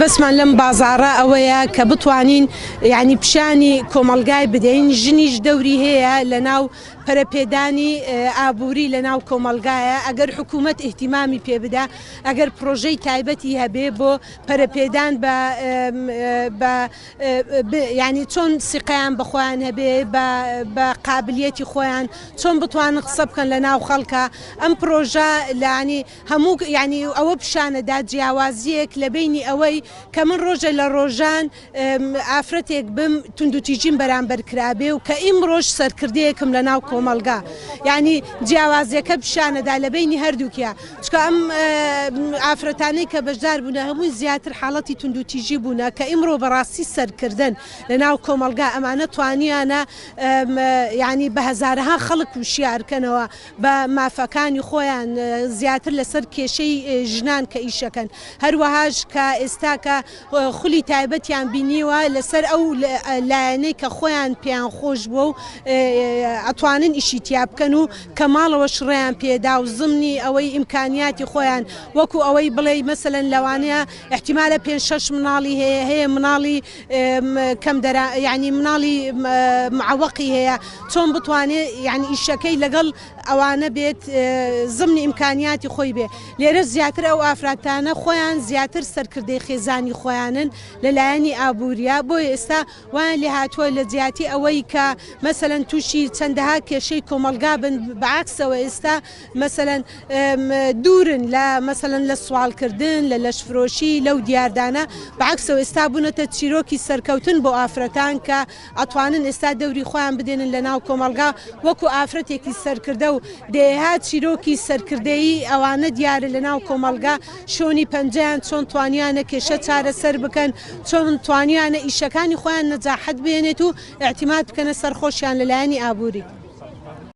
مەبەستمان لەم بازاڕە ئەوەیە کە بتوانین یعنی پیشانی کۆمەڵگای بدەین ژنیش دەوری هەیە لەناو پەرەپێدانی ئابووری لەناو کۆمەڵگایە ئەگەر حکوومەت ئیهتیمامی پێ بدا ئەگەر پرۆژەی تایبەتی هەبێ بۆ پەرەپێدان بە بە یانی چۆن سیقەیان بە خۆیان هەبێ بە قابلیەتی خۆیان چۆن بتوانن قسە بکەن لە ناو خەڵکە ئەم پرۆژە لانی هەموو یانی ئەوە پیشانەدا جیاوازیەک لە بینی ئەوەی کە من ڕۆژە لە ڕۆژان ئافرەتێک بم توندوتیژیم بەرامبەر کرابێ و کە ئیمڕۆش سەرکردەیەکم لە ناو کۆمەڵگا یانی جیاوازیەکە پیشانەدا لە بینی هەردووکیا چکە ئەم ئافرەتانەی کە بەشدار بوونە هەمووی زیاتر حاڵەتی توندوتیژی بوونە کە ئیمڕۆ بەڕاستی سەرکردن لە ناو کۆمەڵگا ئەمانە توانیانە یانی بە هەزارەها خەڵک وشیارکەنەوە بە مافەکانی خۆیان زیاتر لەسەر کێشەی ژنان کە ئیشەکەن هەروەهاش کە ئێستا کە خولی تایبەتیان بینیوە لەسەر ئەو لایەنەی کە خۆیان پێیان خۆش بووە و ئەتوانن ئیشی تیا بکەن و کە ماڵەوەش ڕێیان پێدا و زمنی ئەوەی ئیمکانیاتی خۆیان وەکو ئەوەی بڵێی مەسەلەن لەوانەیە ئیحتیمالە پێنج شەش مناڵی هەیە هەیە مناڵی کەم دەرا یعنی مناڵی معەوەقی هەیە چۆن بتوانێ یعنی ئیشەکەی لەگەڵ ئەوانە بێت زمنی ئیمکانیاتی خۆی بێ لێرە زیاتر ئەو ئافراتانە خۆیان زیاتر سەرکردەی خێزانی خۆیانن لە لایەنی ئابووریە بۆیە ئێستا وایان لێهاتووە لە جیاتی ئەوەی کە مەسەلەن تووشی چەندەها کێشەی کۆمەڵگا بن بەعەکسەوە ئێستا مەسەلەن دوورن لە مەسەلەن لە سواڵکردن لە لەشفرۆشی لەو دیاردانە بەعەکسەوە ئێستا بوونەتە چیرۆکی سەرکەوتن بۆ ئافرەتان کە ئەتوانن ئێستا دەوری خۆیان بدێنن لە ناو کۆمەڵگا وەکو ئافرەتێکی سەرکردە و دەیەها چیرۆکی سەرکردەیی ئەوانە دیارە لە ناو کۆمەڵگا شۆنی پەنجەیان چۆن توانیانە کێشە چارەسەر بکەن چۆن توانیانە ئیشەکانی خۆیان نەجاحەت بێنێت و ئیعتیماد بکەنە سەر خۆشیان لە لایەنی ئابووری.